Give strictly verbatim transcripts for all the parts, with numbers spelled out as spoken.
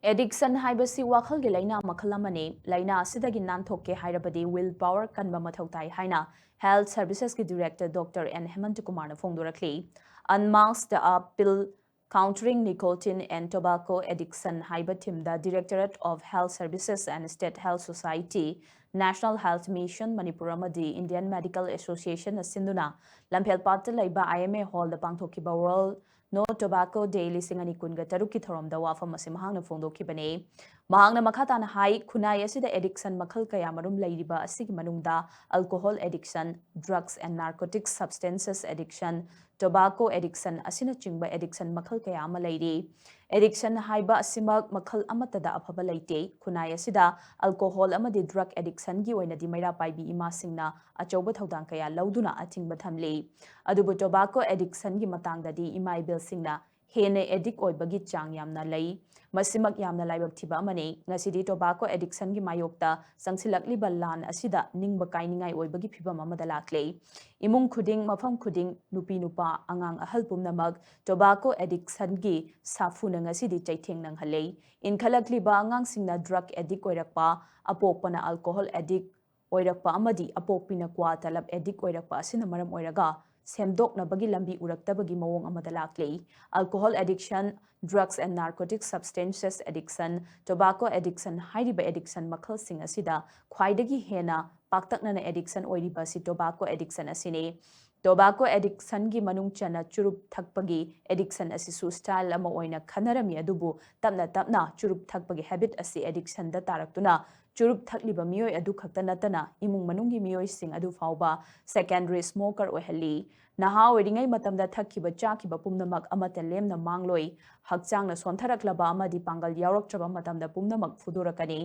Addiction ꯍꯥꯏꯕꯁꯤ ꯋꯥꯈꯜꯒꯤ ꯂꯥꯏꯅꯥ ꯃꯈꯜ ꯑꯃꯅꯤ꯫ ꯂꯥꯏꯅꯥ ꯑꯁꯤꯗꯒꯤ ꯅꯥꯟꯊꯣꯛꯀꯦ ꯍꯥꯏꯔꯕꯗꯤ will power ꯀꯟꯕ ꯃꯊꯧ ꯇꯥꯏ ꯍꯥꯏꯅ Health Servicesꯀꯤ Director Doctor N ꯍꯦꯃꯟꯇ ꯀꯨꯃꯥꯔꯅ ꯐꯣꯡꯗꯣꯔꯛꯂꯤ꯫ Unmasked: A Pill Countering Nicotine and Tobacco Addiction ꯍꯥꯏꯕ themeꯗ Directorate of Health Services and State Health Society, National Health Mission Manipur ꯑꯃꯗꯤ Indian Medical Associationꯅ ꯁꯤꯟꯗꯨꯅ ꯂꯝꯐꯦꯜꯄꯥꯠꯇ ꯂꯩꯕ I M A hallꯗ ꯄꯥꯡꯊꯣꯛꯈꯤꯕ World No Tobacco Day ꯂꯤꯁꯤꯡ ꯑꯅꯤ ꯀꯨꯟꯒ ꯇꯔꯨꯛꯀꯤ ꯊꯧꯔꯝꯗ ꯋꯥꯐꯝ ꯑꯁꯤ ꯃꯍꯥꯛꯅ ꯐꯣꯡꯗꯣꯛꯈꯤꯕꯅꯤ꯫ ꯃꯍꯥꯛꯅ ꯃꯈꯥ ꯇꯥꯅ ꯍꯥꯏ, ꯈꯨꯟꯅꯥꯏ ꯑꯁꯤꯗ addiction ꯃꯈꯜ ꯀꯌꯥ ꯃꯔꯨꯝ ꯂꯩꯔꯤꯕ ꯑꯁꯤꯒꯤ ꯃꯅꯨꯡꯗ alcohol addiction, drugs and narcotic substances addiction, tobacco addiction ꯑꯁꯤꯅꯆꯤꯡꯕ addiction ꯃꯈꯜ ꯀꯌꯥ ꯑꯃ ꯂꯩꯔꯤ꯫ Addiction ꯍꯥꯏꯕ ꯑꯁꯤꯃꯛ ꯃꯈꯜ ꯑꯃꯠꯇꯗ ꯑꯐꯕ ꯂꯩꯇꯦ꯫ ꯈꯨꯟꯅꯥꯏ ꯑꯁꯤꯗ alcohol ꯑꯃꯗꯤ drug addictionꯒꯤ ꯑꯣꯏꯅꯗꯤ ꯃꯩꯔꯥ ꯄꯥꯏꯕꯤ ꯏꯃꯥꯁꯤꯡꯅ ꯑꯆꯧꯕ ꯊꯧꯗꯥꯡ ꯀꯌꯥ ꯂꯧꯗꯨꯅ ꯑꯊꯤꯡꯕ ꯊꯝꯂꯤ꯫ ꯑꯗꯨꯕꯨ tobacco addictionꯒꯤ ꯃꯇꯥꯡꯗꯗꯤ ꯏꯃꯥ ꯏꯕꯦꯜꯁꯤꯡꯅ ꯍꯦꯟꯅ addict ꯑꯣꯏꯕꯒꯤ ꯆꯥꯡ ꯌꯥꯝꯅ ꯂꯩ꯫ ꯃꯁꯤꯃꯛ ꯌꯥꯝꯅ ꯂꯥꯏꯕꯛ ꯊꯤꯕ ꯑꯃꯅꯤ꯫ ꯉꯁꯤꯗꯤ tobacco addictionꯒꯤ ꯃꯥꯌꯣꯛꯇ ꯆꯪꯁꯤꯜꯂꯛꯂꯤꯕ ꯂꯥꯟ ꯑꯁꯤꯗ ꯅꯤꯡꯕ ꯀꯥꯏꯅꯤꯡꯉꯥꯏ ꯑꯣꯏꯕꯒꯤ ꯐꯤꯚꯝ ꯑꯃꯗ ꯂꯥꯛꯂꯦ꯫ ꯏꯃꯨꯡ ꯈꯨꯗꯤꯡ, ꯃꯐꯝ ꯈꯨꯗꯤꯡ, ꯅꯨꯄꯤ ꯅꯨꯄꯥ, ꯑꯉꯥꯡ ꯑꯍꯜ ꯄꯨꯝꯅꯃꯛ tobacco addictionꯒꯤ ꯁꯥꯐꯨꯅ ꯉꯁꯤꯗꯤ ꯆꯩꯊꯦꯡ ꯅꯪꯍꯜꯂꯦ꯫ ꯏꯟꯈꯠꯂꯛꯂꯤꯕ ꯑꯉꯥꯡꯁꯤꯡꯅ drug addict ꯑꯣꯏꯔꯛꯄ, ꯑꯄꯣꯛꯄꯅ alcohol addict ꯑꯣꯏꯔꯛꯄ ꯑꯃꯗꯤ ꯑꯄꯣꯛꯄꯤꯅ ꯀ꯭ꯋꯥ ꯇꯂꯕ addict ꯑꯣꯏꯔꯛꯄ ꯑꯁꯤꯅ ꯃꯔꯝ ꯑꯣꯏꯔꯒ ꯁꯦꯝꯗꯣꯛꯅꯕꯒꯤ ꯂꯝꯕꯤ ꯎꯔꯛꯇꯕꯒꯤ ꯃꯑꯣꯡ ꯑꯃꯗ ꯂꯥꯛꯂꯤ꯫ Alcohol addiction, drugs and narcotic substances addiction, tobacco addiction ꯍꯥꯏꯔꯤꯕ addiction ꯃꯈꯜꯁꯤꯡ ꯑꯁꯤꯗ ꯈ꯭ꯋꯥꯏꯗꯒꯤ ꯍꯦꯟꯅ ꯄꯥꯛꯇꯛꯅꯅ addiction ꯑꯣꯏꯔꯤꯕ ꯑꯁꯤ tobacco addiction ꯑꯁꯤꯅꯤ꯫ Tobacco addictionꯒꯤ ꯃꯅꯨꯡ ꯆꯟꯅ ꯆꯨꯔꯨꯞ ꯊꯛꯄꯒꯤ addiction ꯑꯁꯤꯁꯨ style ꯑꯃ ꯑꯣꯏꯅ ꯈꯟꯅꯔꯝꯃꯤ, ꯑꯗꯨꯕꯨ ꯇꯞꯅ ꯇꯞꯅ ꯆꯨꯔꯨꯞ ꯊꯛꯄꯒꯤ habit ꯑꯁꯤ addictionꯗ ꯇꯥꯔꯛꯇꯨꯅ ꯆꯨꯔꯨꯞ ꯊꯛꯂꯤꯕ ꯃꯤꯑꯣꯏ ꯑꯗꯨ ꯈꯛꯇ ꯅꯠꯇꯅ ꯏꯃꯨꯡ ꯃꯅꯨꯡꯒꯤ ꯃꯤꯑꯣꯏꯁꯤꯡ ꯑꯗꯨ ꯐꯥꯎꯕ secondary smoker ꯑꯣꯏꯍꯜꯂꯤ꯫ ꯅꯍꯥ ꯑꯣꯏꯔꯤꯉꯩ ꯃꯇꯝꯗ ꯊꯛꯈꯤꯕ ꯆꯥꯈꯤꯕ ꯄꯨꯝꯅꯃꯛ ꯑꯃꯠꯇ ꯂꯦꯝꯅ ꯃꯥꯡꯂꯣꯏ꯫ ꯍꯛꯆꯥꯡꯅ ꯁꯣꯟꯊꯔꯛꯂꯕ ꯑꯃꯗꯤ ꯄꯥꯡꯒꯜ ꯌꯥꯎꯔꯛꯇ꯭ꯔꯕ ꯃꯇꯝꯗ ꯄꯨꯝꯅꯃꯛ ꯐꯨꯗꯣꯔꯛꯀꯅꯤ꯫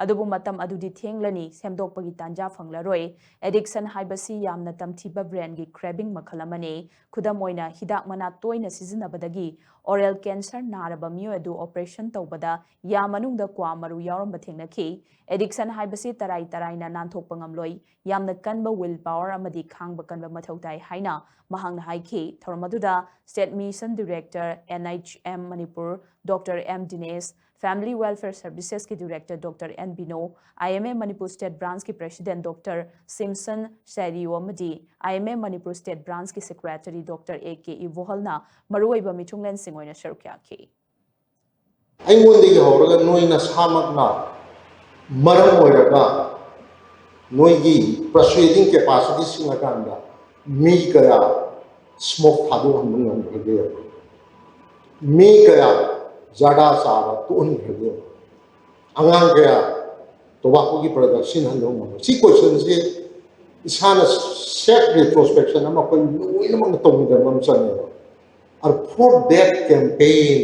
ꯑꯗꯨꯕꯨ ꯃꯇꯝ ꯑꯗꯨꯗꯤ ꯊꯦꯡꯂꯅꯤ, ꯁꯦꯝꯗꯣꯛꯄꯒꯤ ꯇꯥꯟꯖꯥ ꯐꯪꯂꯔꯣꯏ꯫ Addiction ꯍꯥꯏꯕꯁꯤ ꯌꯥꯝꯅ ꯇꯝꯊꯤꯕ brainꯒꯤ craving ꯃꯈꯜ ꯑꯃꯅꯤ꯫ ꯈꯨꯗꯝ ꯑꯣꯏꯅ, ꯍꯤꯗꯥꯛ ꯃꯅꯥ ꯇꯣꯏꯅ ꯁꯤꯖꯤꯟꯅꯕꯗꯒꯤ oral cancer ꯅꯥꯔꯕ ꯃꯤꯑꯣꯏ ꯑꯗꯨ operation ꯇꯧꯕꯗ ꯌꯥ ꯃꯅꯨꯡꯗ ꯀ꯭ꯋꯥ ꯃꯔꯨ ꯌꯥꯎꯔꯝꯕ ꯊꯦꯡꯅꯈꯤ꯫ Addiction ꯍꯥꯏꯕꯁꯤ ꯇꯔꯥꯏ ꯇꯔꯥꯏꯅ ꯅꯥꯟꯊꯣꯛꯄ ꯉꯝꯂꯣꯏ꯫ ꯌꯥꯝꯅ ꯀꯟꯕ will power ꯑꯃꯗꯤ ꯈꯥꯡꯕ ꯀꯟꯕ ꯃꯊꯧ ꯇꯥꯏ ꯍꯥꯏꯅ ꯃꯍꯥꯛꯅ ꯍꯥꯏꯈꯤ꯫ ꯊꯧꯔꯝ ꯑꯗꯨꯗ State Mission Director, N H M Manipur, Doctor M Dinesh, Family Welfare Servicesꯀꯤ Director Doctor N Bino, I M A Manipur State Branchꯀꯤ President Doctor Simpson Sairio ꯑꯃꯗꯤ I M A Manipur State Branchꯀꯤ Secretary Doctor A K Iboholꯅ ꯃꯔꯨꯑꯣꯏꯕ ꯃꯤꯊꯨꯡꯂꯦꯟꯁꯤꯡ ꯑꯣꯏꯅ ꯁꯔꯨꯛ ꯌꯥꯈꯤ꯫ ꯑꯩꯉꯣꯟꯗꯒꯤ ꯍꯧꯔꯒ ꯅꯣꯏ ꯅꯁꯥꯃꯛꯅ ꯃꯔꯝ ꯑꯣꯏꯔꯒ ꯅꯣꯏꯒꯤ persuading capacity ꯁꯤꯡꯉꯀꯥꯟꯗ ꯃꯤ ꯀꯌꯥ smoke ꯊꯥꯗꯣꯛꯍꯟꯕ ꯉꯝꯈ꯭ꯔꯒꯦ? ꯃꯤ ꯀꯌꯥ ꯖꯔꯗꯥ ꯆꯥꯕ ꯇꯣꯛꯍꯟꯈ꯭ꯔꯒꯦ? ꯑꯉꯥꯡ ꯀꯌꯥ tobaccoꯒꯤ product ꯁꯤꯖꯤꯟꯅꯍꯟꯕ ꯉꯝꯈ꯭ꯔꯒꯦ? ꯁꯤ questionꯁꯦ ꯏꯁꯥꯅ self retrospection ꯑꯃ ꯑꯩꯈꯣꯏ ꯂꯣꯏꯅꯃꯛꯅ ꯇꯧꯃꯤꯟꯅꯕ ꯑꯃ ꯆꯪꯉꯦꯕ꯫ ꯑꯗꯣ for that campaign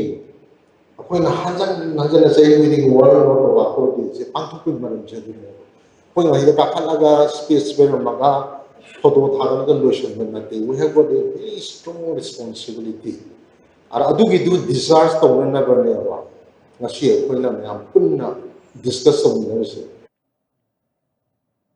ꯑꯩꯈꯣꯏꯅ ꯍꯟꯖꯟ ꯍꯟꯖꯟꯅ ꯆꯍꯤ ꯈꯨꯗꯤꯡꯒꯤ World No Tobacco Dayꯁꯦ ꯄꯥꯡꯊꯣꯛꯄꯒꯤ ꯃꯔꯝꯁꯦ ꯑꯗꯨꯅꯦꯕ꯫ ꯑꯩꯈꯣꯏꯅ ꯃꯁꯤꯗ ꯀꯥꯈꯠꯂꯒ speech ꯄꯤꯔꯝꯃꯒ photo ꯊꯥꯒꯠꯂꯒ ꯂꯣꯏꯁꯤꯟꯕ ꯅꯠꯇꯦ꯫ We have got a very strong responsibility꯫ ꯑꯗ ꯑꯗꯨꯒꯤꯗꯨ discharge ꯇꯧꯅꯅꯕꯅꯦꯕ ꯉꯁꯤ ꯑꯩꯈꯣꯏꯅ ꯃꯌꯥꯝ ꯄꯨꯟꯅ discuss ꯇꯧꯃꯤꯟꯅꯔꯤꯁꯦ꯫